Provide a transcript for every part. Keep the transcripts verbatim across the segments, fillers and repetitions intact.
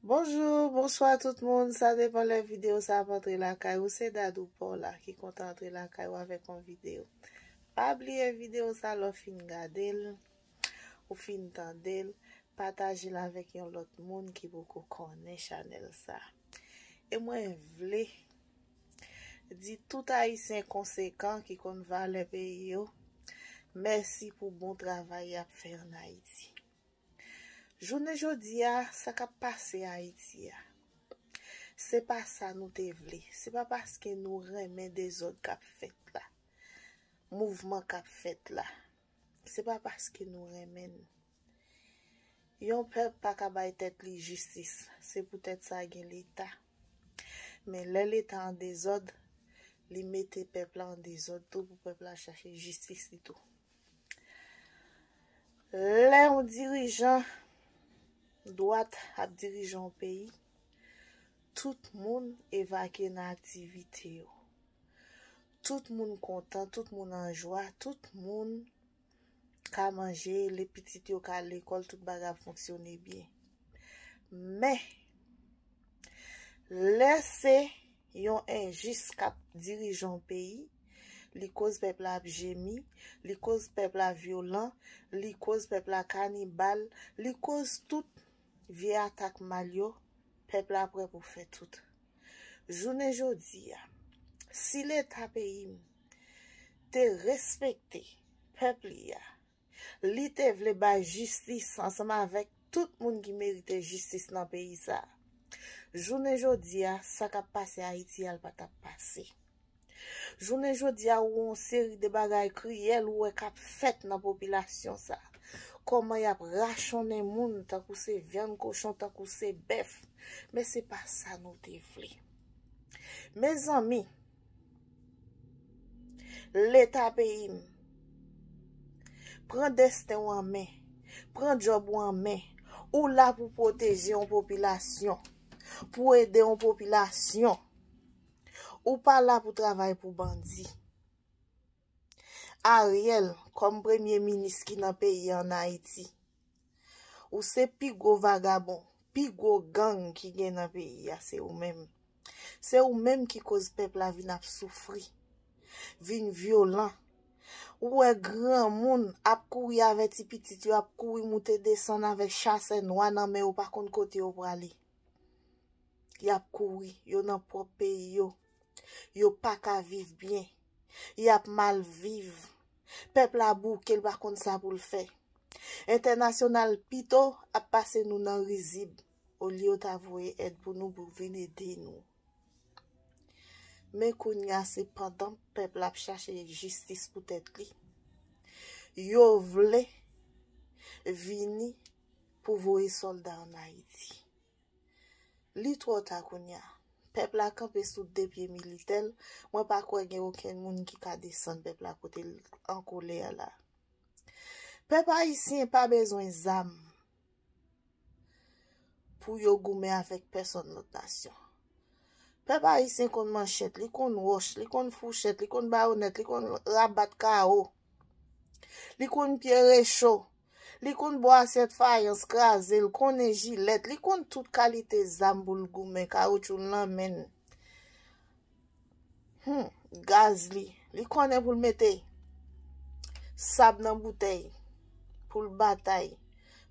Bonjou, bonswa tout moun. Sa depann lè videyo sa ap antre lakay ou. Se Dadou pa w la ki kontan antre lakay ou avèk yon videyo. Pa bliye videyo sa lè w fin gade l, ou fin tande l, pataje l avèk yon lòt moun ki poko konnen chanèl sa. E mwen vle di tout Ayisyen konsekan ki konn valè peyi yo, mèsi pou bon travay y ap fè ann Ayiti. Jounen jodi a, sa k ap pase Ayiti a, se pa sa nou te vle. Se pa paske nou renmen dezòd k ap fèt la, mouvman k ap fèt la. Se pa paske nou renmen l. Yon pèp pa ka bay tèt li jistis. Se poutèt sa gen Leta. Men lè Leta an dezòd, li mete pèp la an dezòd tou pou pèp la chache jistis li tou. Lè yon dirijan dwat ap dirije yon peyi, tout moun evakye nan aktivite yo. Tout moun kontan, tout moun an jwa, tout moun ka manje, le pitit yo ka lekòl, tout bagay ap fonksyone byen. Men, lè se yon enjis k ap dirije yon peyi, li koz pèp la ap jemi, li koz pèp la vyolan, li koz pèp la kanibal, li koz tout vye atak mal yo, pèp la prè pou fè tout. Jounen jodi a, si Leta peyi m te respekte pèp li a, li te vle bay jistis ansanm avèk tout moun ki merite jistis nan peyi sa a, jounen jodi a, sa k ap pase Ayiti a, l pa t ap pase. Jounen jodi a, ou wè yon seri de bagay kriyèl ou wè k ap fèt nan popilasyon sa. Kòman y ap rachonnen moun tankou se vyann kochon, tankou se bèf. Men se pa sa nou te vle. Mezanmi, Leta peyi m, pran desten w an men, pran djòb ou an men. Ou la pou pwoteje yon popilasyon, pou ede yon popilasyon. Ou pa la pou travay pou bandi. Ariel, kòm premye minis ki nan peyi an Ayiti, ou se pi gwo vagabon, pi gwo gang ki gen nan peyi a, se ou menm. Se ou menm ki koz pèp la vin ap soufri, vin vyolan. Ou wè granmoun ap kouri avè ti pitit yo, ap kouri moute desann avèk chasè nwa nan men yo, pa konn kote yo prale. Y ap kouri, yo nan pwòp peyi yo. Yo pa ka viv byen. Y ap mal viv. Pèp la bouke, l pa konn sa pou l fè. Entènasyonal pito ap pase nou nan rizib, olye yo ta voye èd pou nou pou vin ede nou. Men kounye a, se pandan pèp la ap chache jistis pou tèt li, yo vle vini pou voye sòlda ann Ayiti. Li twò ta kounye a. Pèp la kanpe sou de pye militè l. Mwen pa kwè gen okenn moun ki ka desann pèp la kote l an kolè la. Pèp ayisyen pa bezwen zam pou yo goumen avèk pèsonn lòt nasyon. Pèp ayisyen konn manchèt, li konn wòch, li konn fouchèt, li konn bayonèt, li konn rabat kawo, li konn pye recho, li konn bò asyèt fayans, kraze l, konnen jilèt, li konn tout kalite zam pou l goumen, kawoutchou l nan men l. Hmm, gaz li, li konnen pou l mete sab nan boutèy, pou l batay.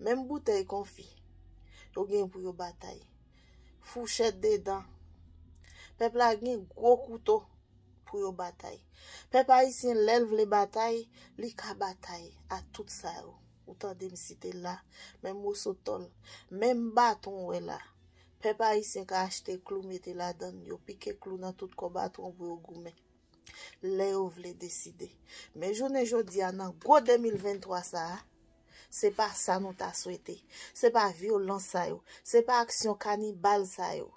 Menm boutèy konfi, yo gen pou yo batay. Fouchèt dedan. Pèp la gen gwo kouto pou yo batay. Pèp ayisyen, lè l vle batay, li ka batay a tout sa yo. Ou tande m site l la, menm moso tòl, menm baton w wè la. Pèp ayisyen ka achte klou mete ladan l, yo pike klou nan tout kò baton pou yo goumen. Lè yo vle deside. Men jounen jodi a, nan gwo de mil venntwa sa a, se pa sa nou ta swete. Se pa vyolans sa yo. Se pa aksyon kanibal sa yo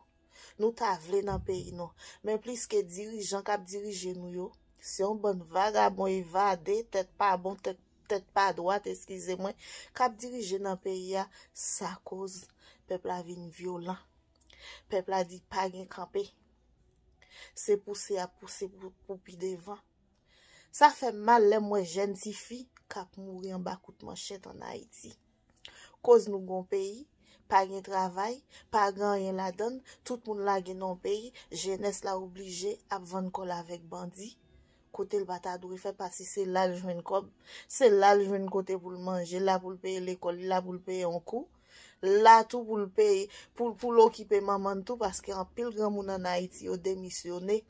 nou ta vle nan peyi nou. Men pliske dirijan k ap dirije nou yo, se yon bann vagabon evade, tèt pa bon, tèt, tèt pa dwat, eskize mwen, k ap dirije nan peyi a, sa koz pèp la vin vyolan. Pèp la di pa gen kanpe. Se pouse y ap pouse pou, pou pi devan. Sa fè m mal lè m wè jèn tifi k ap mouri anba kout manchèt ann Ayiti. Koz nou gon peyi, Pa gen travay, pa gen anyen ladann, tout moun lage nan yon peyi, jenès la oblije ap vann kò l avèk bandi. Kote l pa ta dwe fè, paske se la l jwenn kòb, se la l jwenn kote pou l manje, la pou l peye lekòl li, la pou l peye yon kou, la tou pou l peye, pou, pou l okipe manman l tou, paske anpil granmoun ann Ayiti yo demisyone,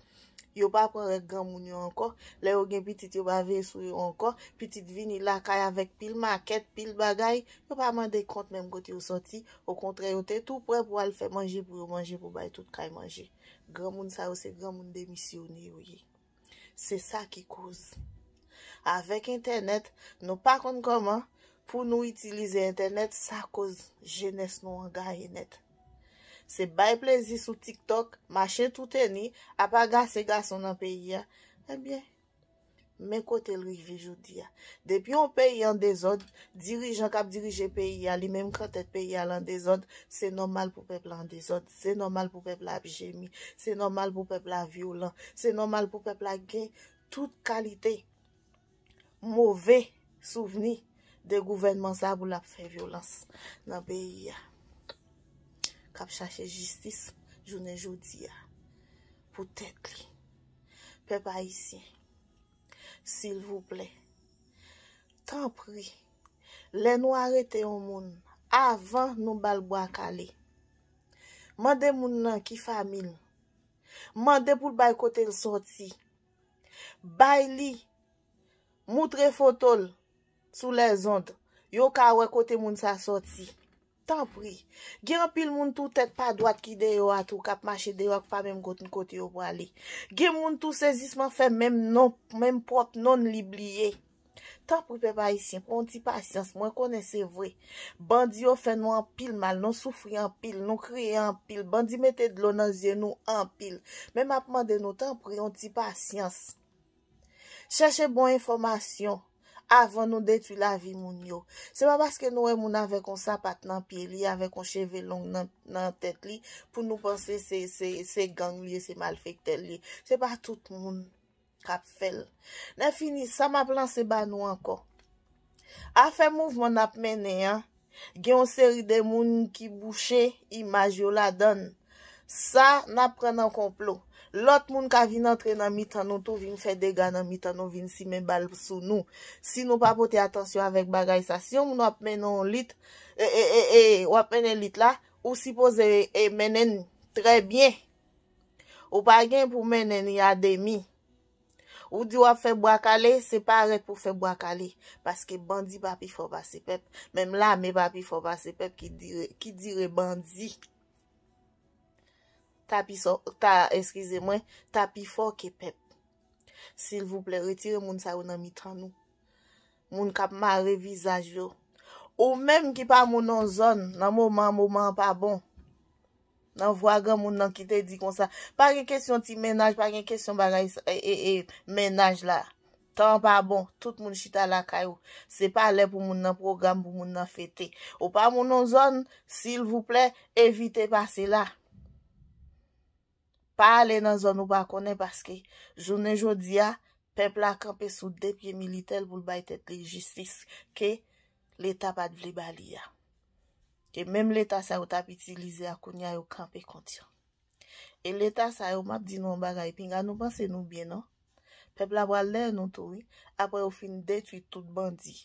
yo pa pran règ granmoun yo ankò, lè yo gen pitit yo pa veye sou yo ankò, pitit vini lakay avèk pil makèt, pil bagay, yo pa mande kont menm kote yo sòti, okontrè yo te tou prè pou al fè manje pou yo manje, pou bay tout kay manje. Granmoun sa yo se granmoun demisyone yo ye. Se sa ki koz. Avèk entènèt, nou pa konn kòman pou nou itilize entènèt, sa koz jenès nou an gaye nèt. Se bay plezi sou TikTok, mache touteni, ap agase gason nan peyi a. Ebyen, men kote l rive jodi a. Depi yon peyi an dezòd, dirijan k ap dirije peyi a, li menm k antèt peyi a l an dezòd, se nòmal pou pèp la an dezòd, se nòmal pou pèp la ap jemi, se nòmal pou pèp la vyolan, se nòmal pou pèp la gen tout kalite move souvni de gouvènman sa pou l ap fè vyolans nan peyi a. K ap chache jistis jounen jodi a pou tèt li. Pèp ayisyen, silvouplè, tanpri, lè nou arete yon moun, avan nou ba l bwa kale, mande moun nan ki fanmi l, mande pou l bay kote l sòti, bay li, moutre foto l sou lèzond, yo ka wè kote moun sa sòti. Tanpri. Gen anpil moun tou tèt pa dwat ki deyò a tou, k ap mache deyò a, k pa menm konn kote yo prale. Gen moun tou sezisman fè menm non, menm pwòp non li bliye. Tanpri pèp ayisyen, pran yon ti pasyans, mwen konnen se vre. Bandi yo fè nou anpil mal, nou soufri anpil, nou kriye anpil, bandi mete dlo nan zye nou anpil. Men m ap mande nou, tanpri, yon ti pasyans. Chèche bon enfòmasyon avan nou detwi lavi moun yo. Se pa paske nou wè moun avèk yon sapat nan pye li, avèk yon cheve long nan, nan tèt li, pou nou panse se, se, se gang li ye, se malfektè li ye. Se pa tout moun k ap fè l. Lè fini, sa m ap lanse ba nou ankò. Afè mouvman n ap mennen an, gen yon seri de moun ki bouche imaj yo ladann. Sa n ap pran nan konplo. Lòt moun ka vin antre nan mitan nou tou, vin fè dega nan mitan nou, vin simen bal sou nou. Si nou pa pote atansyon avèk bagay sa, si yon moun w ap mennen yon lit, e, e, e, e, w ap mennen lit la, ou sipoze, e, mennen l trè byen. Ou pa gen pou mennen li a demi. Ou di w ap fè bwa kale, se parèt pou fè bwa kale. Paske bandi pa pi fò pase pèp. Menm lame pa pi fò pase pèp ki dire, ki dire bandi. Ta pi sò, ta, eskize mwen, ta pi fò ke pèp. Silvouplè, retire moun sa yo nan mitan nou. Moun k ap mare vizaj yo. Ou menm ki pa moun yon zòn, nan moman an, moman an pa bon. Nan vwa granmoun nan ki te di konsa, pa gen kesyon ti mennaj, pa gen kesyon bagay sa, e, e, e, mennaj la. Tan an pa bon, tout moun chita lakay ou. Se pa lè pou moun nan pwogram, pou moun nan fete. Ou pa moun yon zòn, silvouplè, evite pase la. Pa ale nan zòn ou pa konnen, paske jounen jodi a, pèp la kanpe sou de pye militè l pou l bay tèt li jistis ke Leta pa t vle ba li a. Ke menm Leta sa yo t ap itilize a kounye a yo kanpe kont yo. E Leta sa yo, m ap di nou yon bagay, pinga nou panse nou byen non. Pèp la pral dèyè nou tou wi, apre yo fin detwi tout bandi.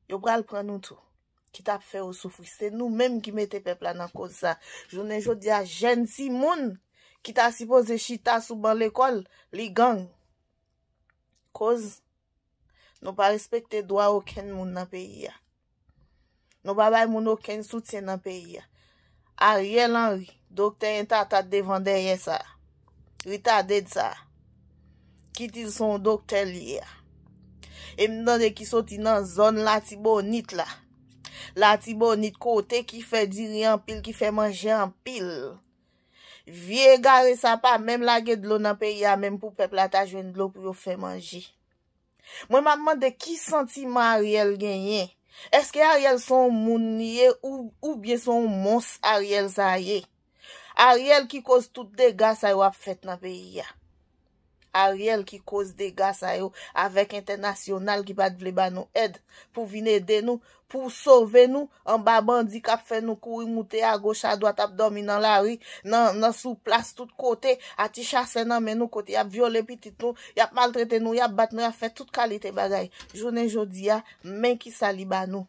Yo pral pran nou tou. Ki t ap fè yo soufri. Se nou menm ki mete pèp la nan koz sa. Jounen jodi a, jèn timoun ki ta sipoze chita sou ban lekòl, li gang. Koz nou pa respekte dwa okenn moun nan peyi a. Nou pa bay moun okenn soutyen nan peyi a. Ariel Henry, doktè entatat devan dèyè sa. Retarded sa. Ki di l se yon doktè li ye a. E m tande ki soti nan zòn Latibonit la. Latibonit kote ki fè diri anpil, ki fè manje anpil. Vye egare sa pa menm lage dlo nan peyi a menm pou pèp la ta jwenn dlo pou yo fè manje. Mwen m ap mande ki santiman Ariel genyen. Èske Ariel se yon moun li ye ou, oubyen se yon mons Ariel sa ye? Ariel ki koz tout dega sa yo ap fèt nan peyi a. Ariel ki koz dega sa yo, avèk entènasyonal ki pa t vle ba nou èd pou vin ede nou, pou sove nou anba bandi k ap fè nou kouri moute agoch adwat, ap dòmi nan lari, nan, nan sou plas tout kote, ati chasè nan men nou, kote y ap vyole pitit nou, y ap maltrete nou, y ap bat nou, y ap fè tout kalite bagay. Jounen jodi a, men kisa li ba nou.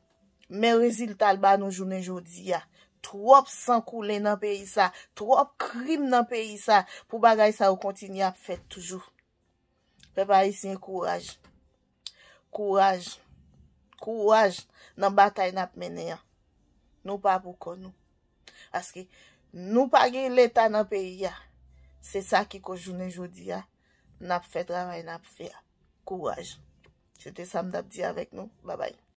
Men rezilta l ba nou jounen jodi a. Twòp san koule nan peyi sa, twòp krim nan peyi sa, pou bagay sa yo kontinye ap fèt toujou. Pèp ayisyen, kouraj. Kouraj. Kouraj nan batay n ap mennen an. Nou pa pou kò nou. Paske nou pa gen leta nan peyi a. Se sa ki koz jounen jodi a, n ap fè travay n ap fè a. Kouraj. Se te sa m t ap di avèk nou. Babay.